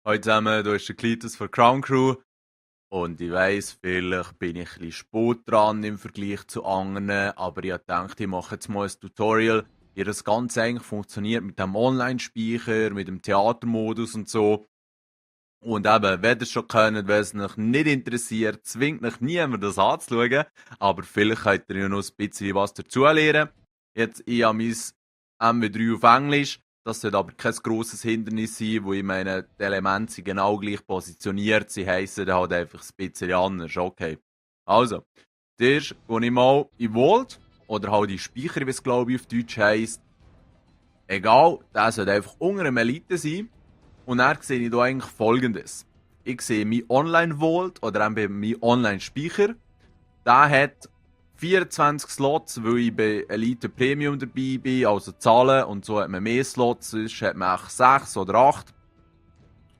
Hallo zusammen, hier ist der Klitus von Crown Crew. Und ich weiss, vielleicht bin ich ein bisschen spät dran im Vergleich zu anderen, aber ich dachte, ich mache jetzt mal ein Tutorial, wie das Ganze eigentlich funktioniert mit dem Online-Speicher, mit dem Theatermodus und so. Und eben, wenn ihr es schon könnt, wenn es euch nicht interessiert, zwingt euch niemand das anzuschauen, aber vielleicht könnt ihr ja noch ein bisschen was dazu lernen. Jetzt, ich habe mein MW3 auf Englisch. Das sollte aber kein grosses Hindernis sein, wo ich meine, die Elemente sind genau gleich positioniert. Sie heissen dann halt einfach ein bisschen anders. Okay. Also, zuerst gehe ich mal in Vault, oder halt in Speicher, wie es glaube ich auf Deutsch heisst. Egal, der sollte einfach unter einem Elite sein. Und dann sehe ich hier eigentlich Folgendes. Ich sehe mein Online-Vault oder eben mein Online-Speicher. Der hat 24 Slots, weil ich bei Elite Premium dabei bin, also zahlen. Und so hat man mehr Slots, sonst hat man 6 oder 8.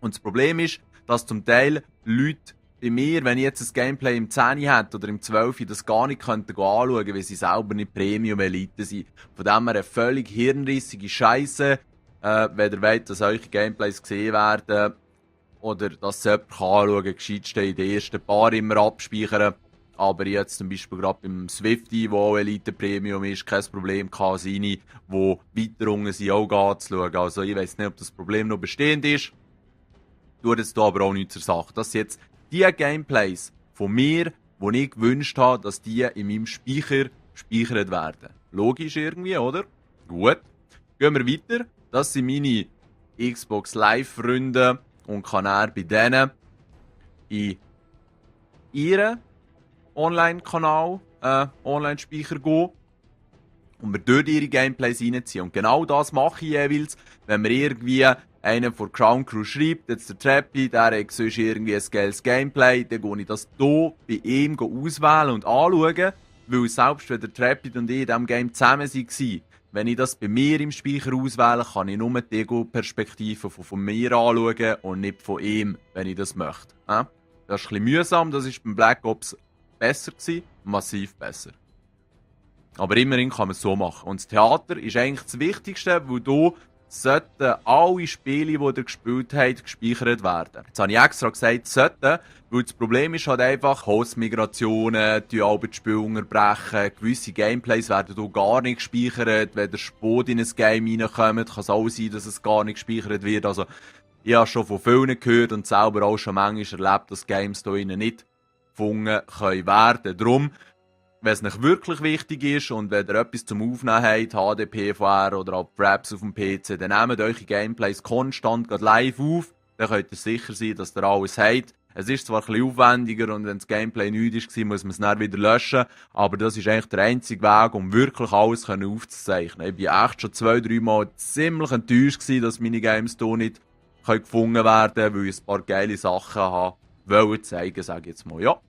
Und das Problem ist, dass zum Teil Leute bei mir, wenn ich jetzt ein Gameplay im 10 hätte oder im 12, das gar nicht könnten anschauen, weil sie selber nicht Premium Elite sind. Von dem her eine völlig hirnrissige Scheiße, wenn ihr wollt, dass eure Gameplays gesehen werden oder dass es jemand anschauen kann, gescheit steht, die ersten paar immer abspeichern. Aber jetzt zum Beispiel gerade beim Swifty, wo Elite Premium ist, kein Problem gehabt, seine, wo weiter unten sind, auch anzuschauen. Also ich weiss nicht, ob das Problem noch bestehend ist. Tut jetzt aber auch nichts zur Sache. Das sind jetzt die Gameplays von mir, die ich gewünscht habe, dass die in meinem Speicher gespeichert werden. Logisch irgendwie, oder? Gut. Gehen wir weiter. Das sind meine Xbox Live-Freunde und kann er bei denen in ihren Online-Kanal, Online-Speicher gehen und wir dort ihre Gameplays reinziehen. Und genau das mache ich jeweils, wenn wir irgendwie einer von Crown Crew schreibt, jetzt der Trappy, der hat sonst irgendwie ein geiles Gameplay, dann gehe ich das hier bei ihm auswählen und anschauen, weil selbst wenn der Trappy und ich in diesem Game zusammen waren, wenn ich das bei mir im Speicher auswähle, kann ich nur die Ego-Perspektive von mir anschauen und nicht von ihm, wenn ich das möchte. Das ist ein bisschen mühsam, das war beim Black Ops besser gewesen, massiv besser. Aber immerhin kann man es so machen. Und das Theater ist eigentlich das Wichtigste, weil hier sollten alle Spiele, die ihr gespielt habt, gespeichert werden. Jetzt habe ich extra gesagt, sollten, weil das Problem ist halt einfach, Host-Migrationen, die Spiele unterbrechen, gewisse Gameplays werden hier gar nicht gespeichert. Wenn der Spot in ein Game reinkommt, kann es auch sein, dass es gar nicht gespeichert wird. Also, ich habe schon von vielen gehört und selber auch schon manchmal erlebt, dass Games hier nicht gefunden können werden. Darum, wenn es nicht wirklich wichtig ist und wenn ihr etwas zum Aufnehmen habt, HDP, VR oder auch Fraps auf dem PC, dann nehmt eure Gameplays konstant live auf. Dann könnt ihr sicher sein, dass ihr alles habt. Es ist zwar ein bisschen aufwendiger und wenn das Gameplay nichts war, muss man es dann wieder löschen. Aber das ist eigentlich der einzige Weg, um wirklich alles aufzuzeichnen. Ich war echt schon 2-3 Mal ziemlich enttäuscht gewesen, dass meine Games hier nicht gefunden werden, weil ich ein paar geile Sachen habe wollen zeigen, sage ich jetzt mal. Ja.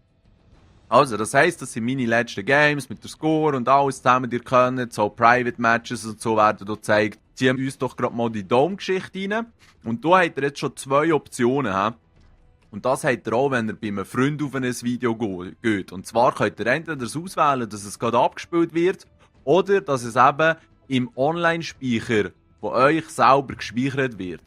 Also, das heisst, das sind meine letzten Games mit der Score und alles zusammen, ihr könnt, so Private Matches und so werden hier gezeigt. Ziehen uns doch gerade mal die Dome-Geschichte rein. Und da habt ihr jetzt schon 2 Optionen. He? Und das habt ihr auch, wenn ihr bei einem Freund auf ein Video geht. Und zwar könnt ihr entweder das auswählen, dass es gerade abgespielt wird, oder dass es eben im Online-Speicher von euch selber gespeichert wird.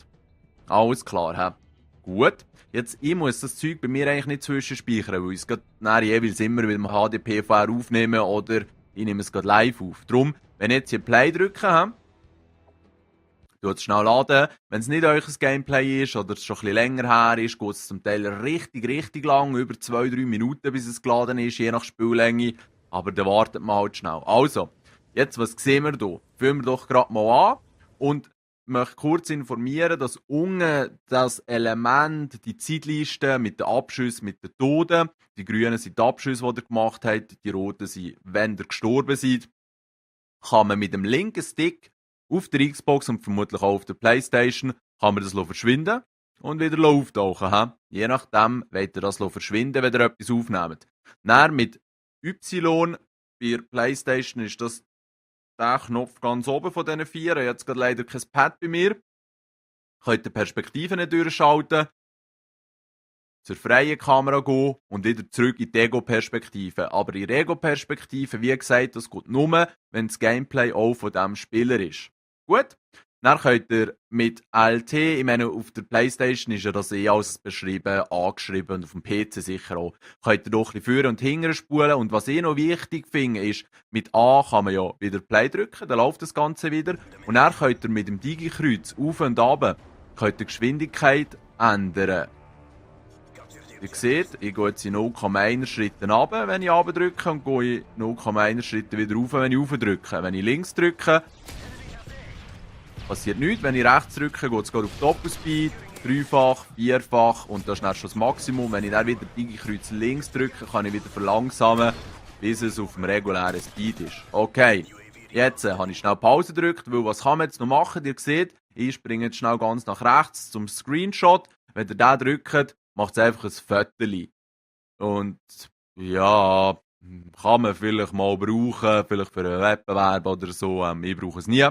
Alles klar, he? Gut. Jetzt, ich muss das Zeug bei mir eigentlich nicht zwischenspeichern, weil ich es gerade jeweils immer mit dem HDP-VR aufnehme oder ich nehme es gerade live auf. Darum, wenn ich jetzt hier Play drücke, tut es schnell laden. Wenn es nicht euch ein Gameplay ist oder es schon ein bisschen länger her ist, geht es zum Teil richtig lang, über 2-3 Minuten, bis es geladen ist, je nach Spiellänge. Aber dann wartet man halt schnell. Also, jetzt, was sehen wir hier? Führen wir doch gerade mal an und möchte kurz informieren, dass unten das Element, die Zeitliste mit den Abschüssen, mit den Toten, die grünen sind die Abschüsse, die ihr gemacht habt, die roten sind, wenn ihr gestorben seid, kann man mit dem linken Stick auf der Xbox und vermutlich auch auf der Playstation, kann man das verschwinden und wieder auftauchen. Je nachdem, wollt ihr das verschwinden, wenn ihr etwas aufnehmt. Dann mit Y, bei der Playstation ist das der Knopf ganz oben von diesen 4. Ich habe jetzt gerade leider kein Pad bei mir. Könnt ihr Perspektiven durchschalten, zur freien Kamera gehen und wieder zurück in die Ego-Perspektive. Aber in der Ego-Perspektive, wie gesagt, das geht nur, wenn das Gameplay auch von diesem Spieler ist. Gut, Dann könnt ihr mit LT, ich meine, auf der Playstation ist ja das als beschrieben, angeschrieben und auf dem PC sicher auch, könnt ihr doch ein bisschen führen und hinten spulen. Und was ich noch wichtig finde, ist, mit A kann man ja wieder Play drücken, dann läuft das Ganze wieder. Und dann könnt ihr mit dem Digi-Kreuz auf und runter, könnt ihr die Geschwindigkeit ändern. Ihr seht, ich gehe jetzt in 0,1 Schritten runter, wenn ich runter drücke, und gehe in 0,1 Schritten wieder rauf, wenn ich rauf drücke. Wenn ich links drücke, passiert nichts. Wenn ich rechts drücke, geht es auf Doppelspeed, dreifach, vierfach und das ist dann schon das Maximum. Wenn ich dann wieder Digi-Kreuz links drücke, kann ich wieder verlangsamen, bis es auf dem regulären Speed ist. Okay, jetzt habe ich schnell Pause gedrückt, weil was kann man jetzt noch machen? Ihr seht, ich springe jetzt schnell ganz nach rechts zum Screenshot. Wenn ihr den drückt, macht es einfach ein Foto. Und ja, kann man vielleicht mal brauchen, vielleicht für einen Wettbewerb oder so. Ich brauche es nie.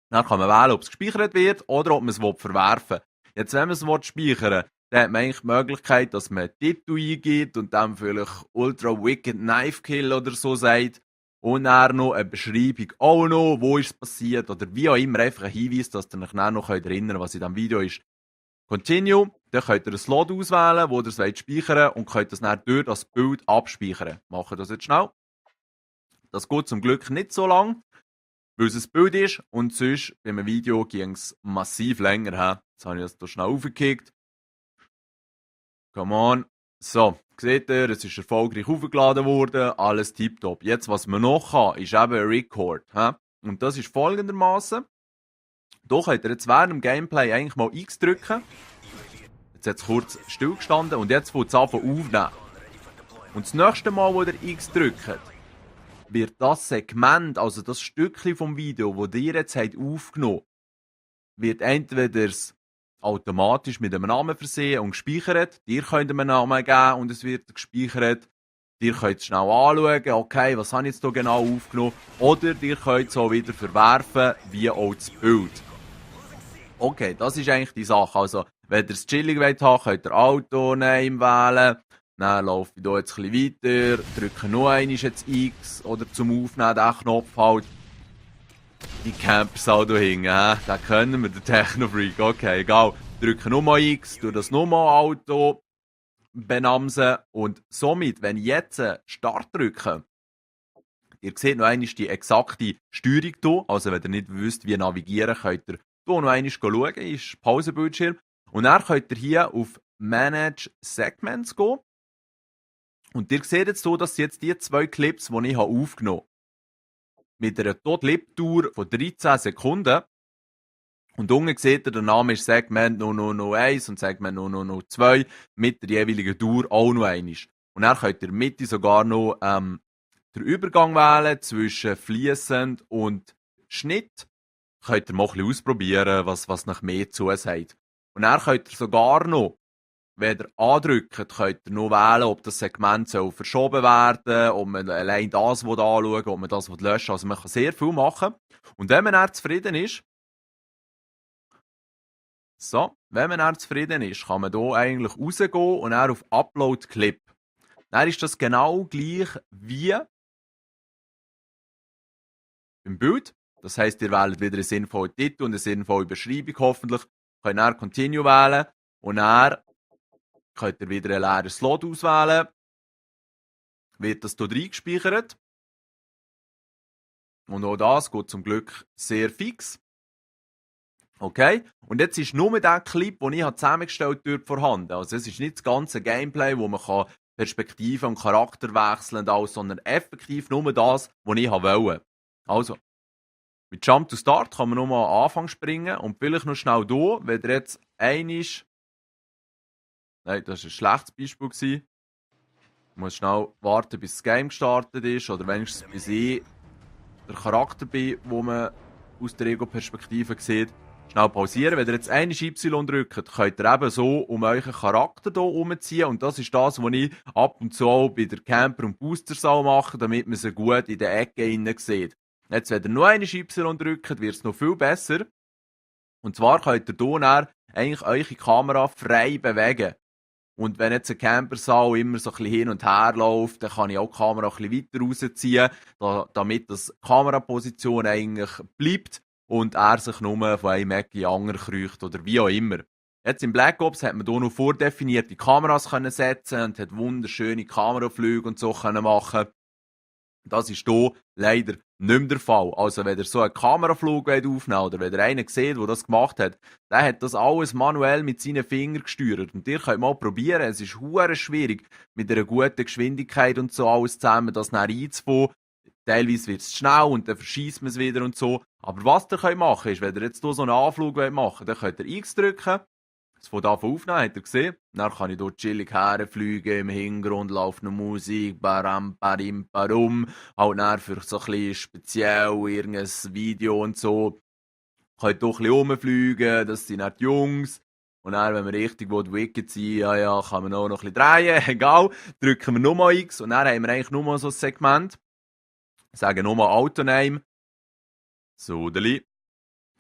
Dann kann man wählen, ob es gespeichert wird oder ob man es verwerfen will. Jetzt, wenn man es speichern will, dann hat man eigentlich die Möglichkeit, dass man einen Titel eingibt und dann vielleicht Ultra Wicked Knife Kill oder so sagt. Und dann noch eine Beschreibung, auch noch, wo ist es passiert oder wie auch immer, einfach ein Hinweis, dass ihr euch dann noch erinnern könnt, was in diesem Video ist. Continue, dann könnt ihr einen Slot auswählen, wo ihr es speichern wollt und könnt das dann durch das Bild abspeichern. Machen das jetzt schnell. Das geht zum Glück nicht so lang, weil es ein Bild ist und sonst bei einem Video ging es massiv länger. Jetzt habe ich das hier schnell aufgekickt. Come on. So, seht ihr, es ist erfolgreich aufgeladen worden, alles tiptop. Jetzt, was man noch kann, ist eben ein Record. Und das ist folgendermaßen. Hier könnt ihr jetzt während dem Gameplay eigentlich mal X drücken. Jetzt hat es kurz stillgestanden und jetzt wird es aufnehmen. Und das nächste Mal, wo ihr X drückt, wird das Segment, also das Stückchen vom Video, das ihr jetzt habt aufgenommen, wird entweder automatisch mit einem Namen versehen und gespeichert. Ihr könnt ihm einen Namen geben und es wird gespeichert. Ihr könnt es schnell anschauen, okay, was habe ich jetzt hier genau aufgenommen. Oder ihr könnt es auch wieder verwerfen, wie auch das Bild. Okay, das ist eigentlich die Sache. Also, wenn ihr es chillig haben wollt, könnt ihr Auto-Name wählen. Dann laufe ich hier jetzt ein bisschen weiter, drücke noch einmal jetzt X oder zum Aufnehmen den Knopf halt. Die Campers auch hier hinten, den können wir, der Techno-Freak. Okay, egal. Drücke nochmal X, tue das nochmal Auto benamsen und somit, wenn ich jetzt Start drücke, ihr seht noch einmal die exakte Steuerung hier. Also, wenn ihr nicht wisst, wie navigieren, könnt ihr hier noch einmal schauen, ist Pausebildschirm. Und dann könnt ihr hier auf Manage Segments gehen. Und ihr seht jetzt so, dass jetzt die zwei Clips, die ich aufgenommen habe, mit einer Clip-Dauer von 13 Sekunden. Und unten seht ihr, der Name ist Segment 0001 und Segment 0002 mit der jeweiligen Dauer auch noch einmal. Und dann könnt ihr in der Mitte sogar noch den Übergang wählen zwischen fließend und Schnitt. Könnt ihr mal ein bisschen ausprobieren, was nach mehr zusagt. Und dann könnt ihr sogar noch, wenn ihr andrückt, könnt ihr noch wählen, ob das Segment verschoben werden soll, ob man allein das anschauen will, ob man das löschen will. Also man kann sehr viel machen. Und wenn man dann zufrieden ist, kann man hier eigentlich rausgehen und dann auf Upload Clip. Dann ist das genau gleich wie im Bild. Das heisst, ihr wählt wieder einen sinnvollen Titel und eine sinnvolle Beschreibung hoffentlich. Könnt dann Continue wählen und dann könnt ihr wieder einen leeren Slot auswählen. Wird das hier reingespeichert. Und auch das geht zum Glück sehr fix. Okay, und jetzt ist nur der Clip, den ich zusammengestellt habe, dort vorhanden. Also es ist nicht das ganze Gameplay, wo man Perspektive und Charakter wechseln und alles, sondern effektiv nur das, was ich wollte. Also, mit Jump to Start kann man nochmal am Anfang springen und vielleicht noch schnell hier, wenn ihr jetzt einmal... Nein, das war ein schlechtes Beispiel. Ich muss schnell warten, bis das Game gestartet ist oder wenigstens bis ich der Charakter bin, wo man aus der Ego-Perspektive sieht. Schnell pausieren. Wenn ihr jetzt eine Y drückt, könnt ihr eben so um euren Charakter hier herumziehen. Und das ist das, was ich ab und zu auch bei der Camper- und Booster-Sau mache, damit man sie gut in der Ecke innen sieht. Jetzt, wenn ihr noch eine Y drückt, wird es noch viel besser. Und zwar könnt ihr hier eigentlich eure Kamera frei bewegen. Und wenn jetzt ein Campersau immer so ein bisschen hin und her läuft, dann kann ich auch die Kamera ein bisschen weiter rausziehen, damit die Kameraposition eigentlich bleibt. und er sich nur von einem Eck in die andere kriecht oder wie auch immer. Jetzt im Black Ops hat man hier noch vordefinierte Kameras können setzen und hat wunderschöne Kameraflüge und so können machen. Das ist hier leider nicht mehr der Fall. Also wenn ihr so einen Kameraflug aufnehmen oder wenn ihr einen seht, der das gemacht hat, der hat das alles manuell mit seinen Fingern gesteuert. Und ihr könnt mal probieren, es ist hure schwierig, mit einer guten Geschwindigkeit und so alles zusammen das dann einzufahren. Teilweise wird es schnell und dann verschießt man es wieder und so. Aber was ihr könnt machen ist, wenn ihr jetzt hier so einen Anflug machen wollt, dann könnt ihr X drücken. Es von davon aufnehmen, habt ihr gesehen. Dann kann ich dort chillig herfliegen, im Hintergrund läuft noch Musik, baram, barim, barum. Halt dann für so ein bisschen speziell irgendein Video und so. Könnt doch ein bisschen rumfliegen, das sind nicht die Jungs. Und dann, wenn wir richtig wicked sind, ja, kann man auch noch ein bisschen drehen, egal. Drücken wir nochmal X und dann haben wir eigentlich nur so ein Segment. Sagen nochmal Autoname. So, Deli.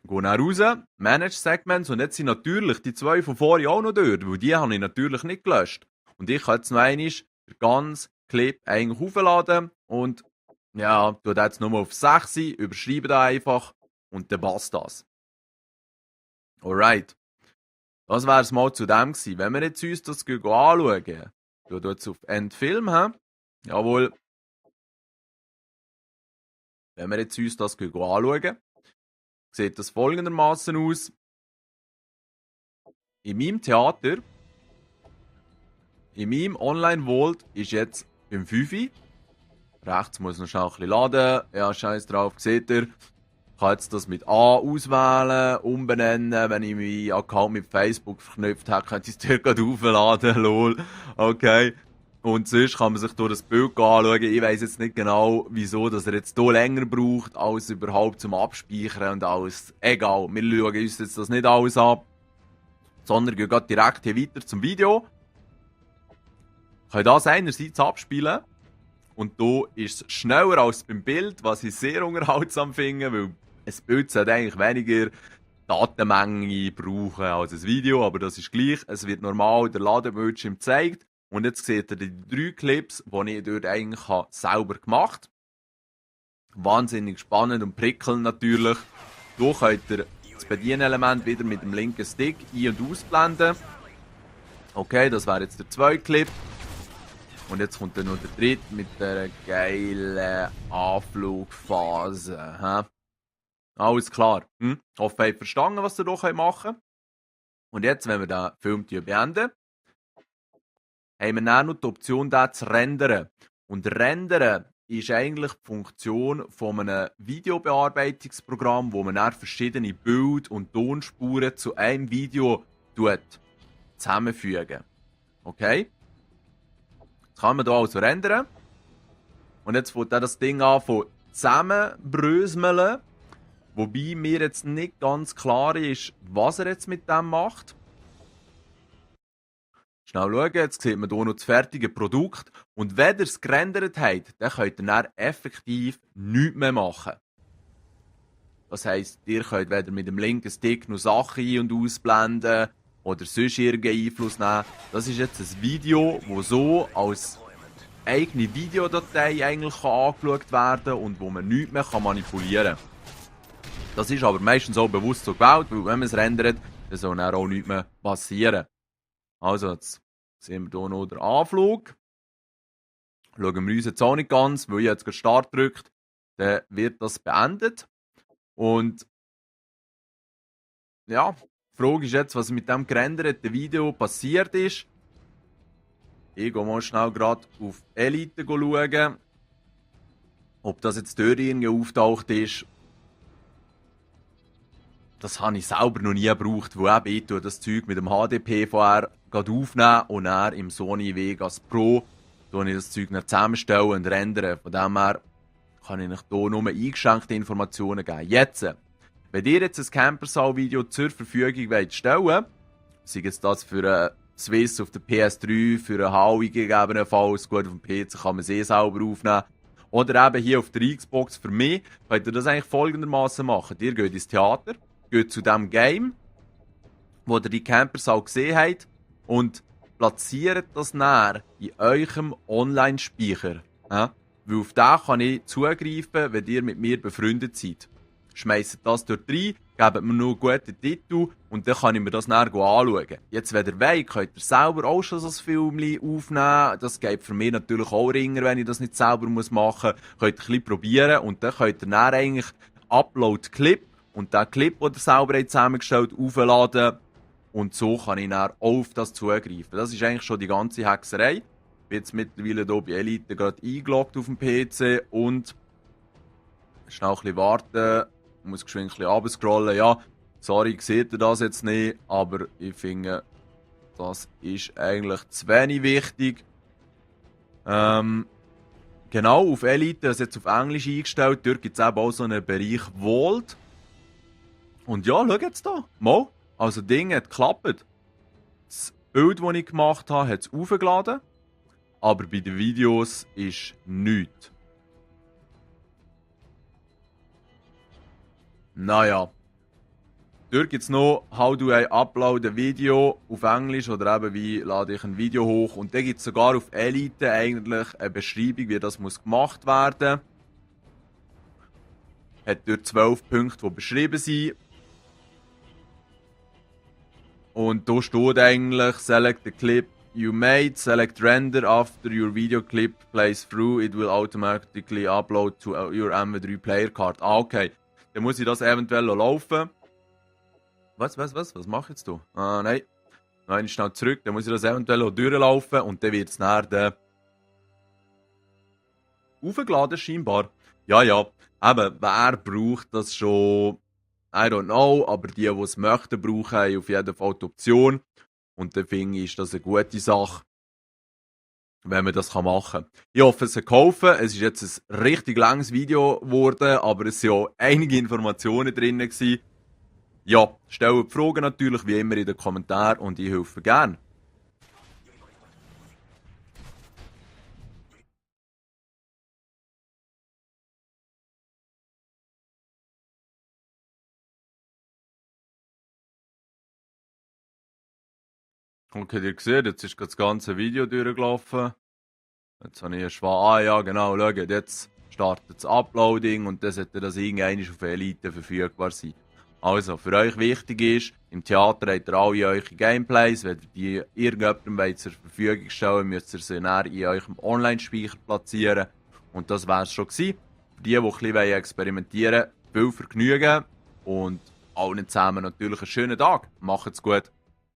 Gehen dann raus, Manage Segments und jetzt sind natürlich die zwei von vorhin auch noch dort, weil die habe ich natürlich nicht gelöscht. Und ich kann jetzt noch einmal den ganzen Clip eigentlich aufladen und ja, tue jetzt nur auf 6, überschreibe da einfach und dann passt das. Alright. Das wäre es mal zu dem gewesen. Wenn wir jetzt uns das anschauen, du jetzt auf Endfilm, jawohl. Wenn wir jetzt uns das anschauen, sieht das folgendermaßen aus. In meinem Theater, in meinem Online-Vault ist jetzt beim 5. Rechts muss noch schnell ein bisschen laden. Ja, scheiß drauf, seht ihr. Ich kann jetzt das mit A auswählen, umbenennen. Wenn ich meinen Account mit Facebook verknüpft habe, könnte ich es dort gerade aufladen. Lol. Okay. Und sonst kann man sich durch das Bild anschauen. Ich weiss jetzt nicht genau, wieso dass er jetzt hier länger braucht, als überhaupt zum Abspeichern und alles. Egal, wir schauen uns jetzt das nicht alles an, sondern gehen gerade direkt hier weiter zum Video. Können das einerseits abspielen und hier ist es schneller als beim Bild, was ich sehr unterhaltsam finde, weil ein Bild sollte eigentlich weniger Datenmenge brauchen als ein Video, aber das ist gleich. Es wird normal der Ladebildschirm gezeigt. Und jetzt seht ihr die 3 Clips, die ich dort eigentlich selber gemacht habe. Wahnsinnig spannend und prickelnd natürlich. Hier könnt ihr das Bedienelement wieder mit dem linken Stick ein- und ausblenden. Okay, das wäre jetzt der 2. Clip. Und jetzt kommt dann noch der 3. mit der geilen Anflugphase. He? Alles klar. Ich hoffe, ihr habt verstanden, was ihr hier machen könnt. Und jetzt, wenn wir den Film beenden, haben wir dann noch die Option, den zu rendern. Und rendern ist eigentlich die Funktion von einem Videobearbeitungsprogramm, wo man dann verschiedene Bild- und Tonspuren zu einem Video zusammenfügen. Okay? Jetzt kann man hier also rendern. Und jetzt fängt das Ding an von zusammenbröseln. Wobei mir jetzt nicht ganz klar ist, was er jetzt mit dem macht. Schnell schauen, jetzt sieht man hier noch das fertige Produkt. Und wenn ihr es gerendert habt, dann könnt ihr dann effektiv nichts mehr machen. Das heisst, ihr könnt weder mit dem linken Stick noch Sachen ein- und ausblenden oder sonst irgendeinen Einfluss nehmen. Das ist jetzt ein Video, das so als eigene Videodatei eigentlich angeschaut werden kann und wo man nichts mehr manipulieren kann. Das ist aber meistens auch bewusst so gewählt, weil wenn man es rendert, dann soll dann auch nichts mehr passieren. Also, jetzt sehen wir hier noch den Anflug. Schauen wir uns jetzt auch nicht ganz, weil ich jetzt Start drückt, dann wird das beendet. Und ja, die Frage ist jetzt, was mit dem gerenderten Video passiert ist. Ich gehe mal schnell gerade auf Elite schauen, ob das jetzt dort irgendwie auftaucht ist. Das habe ich selber noch nie gebraucht, weil eben ich das Zeug mit dem HDP vorher aufnehmen und dann im Sony Vegas Pro ich das Zeug dann zusammenstellen und rendern. Von dem her kann ich euch hier nur eingeschränkte Informationen geben. Jetzt, wenn ihr jetzt ein Campersaal-Video zur Verfügung stellen wollt, sei es das für ein Swiss auf der PS3, für ein Howie gegebenenfalls, gut auf dem PC kann man es selber aufnehmen, oder eben hier auf der Xbox für mich, könnt ihr das eigentlich folgendermaßen machen. Ihr geht ins Theater, geht zu dem Game, wo ihr die Campersaal gesehen habt, und platziert das näher in eurem Online-Speicher. Ja? Weil auf den kann ich zugreifen, wenn ihr mit mir befreundet seid. schmeißt das dort rein, gebt mir nur guten Titel und dann kann ich mir das näher anschauen. Jetzt, wenn ihr wollt, könnt ihr selber auch schon so ein Film aufnehmen. Das geht für mich natürlich auch ringer, wenn ich das nicht selber machen muss. Könnt ihr ein bisschen probieren und dann könnt ihr dann eigentlich Upload-Clip und den Clip, den ihr selber zusammengestellt habt, aufladen. Und so kann ich dann auch auf das zugreifen. Das ist eigentlich schon die ganze Hexerei. Ich bin jetzt mittlerweile hier bei Elite gerade eingeloggt auf dem PC und schnell ein bisschen warten. Ich muss geschwind ein bisschen runterscrollen. Ja, sorry, seht ihr das jetzt nicht, aber ich finde, das ist eigentlich zu wenig wichtig. Genau, auf Elite, das ist jetzt auf Englisch eingestellt. Dort gibt es eben auch so einen Bereich Vault. Und ja, schau jetzt da. Mal. Also, das Ding hat geklappt. Das Bild, das ich gemacht habe, hat es aufgeladen. Aber bei den Videos ist nichts. Naja. Dort gibt es noch «How do I upload a video» auf Englisch oder eben «Wie lade ich ein Video hoch». Und dann gibt es sogar auf Elite eigentlich eine Beschreibung, wie das muss gemacht werden muss. Hat dort 12 Punkte, die beschrieben sind. Und da steht eigentlich «Select the clip you made, select render after your video clip plays through, it will automatically upload to your MP3 Player Card». Ah, okay. Dann muss ich das eventuell laufen. Was mache ich jetzt da? Ah, nein. Nein, schnell zurück. Dann muss ich das eventuell durchlaufen und dann wird es nachher aufgeladen scheinbar. Ja. Eben, wer braucht das schon? I don't know, aber die es möchten, brauchen, haben auf jeden Fall die Option. Und dann finde ich, ist das eine gute Sache, wenn man das machen kann. Ich hoffe, es hat geholfen. Es ist jetzt ein richtig langes Video geworden, aber es waren ja einige Informationen drin gewesen. Ja, stellt Fragen natürlich wie immer in den Kommentaren und ich helfe gerne. Okay, ihr seht, jetzt ist das ganze Video durchgelaufen. Jetzt habe ich einen Schwan. Ah ja, genau, schaut, jetzt startet das Uploading und dann sollte das irgendwann auf Elite verfügbar sein. Also, für euch wichtig ist, im Theater habt ihr alle eure Gameplays. Wenn ihr die irgendjemandem zur Verfügung stellen müsst ihr sie näher in eurem Online-Speicher platzieren. Und das wäre es schon gewesen. Für die, die ein bisschen experimentieren wollen, viel Vergnügen und allen zusammen natürlich einen schönen Tag. Macht's gut!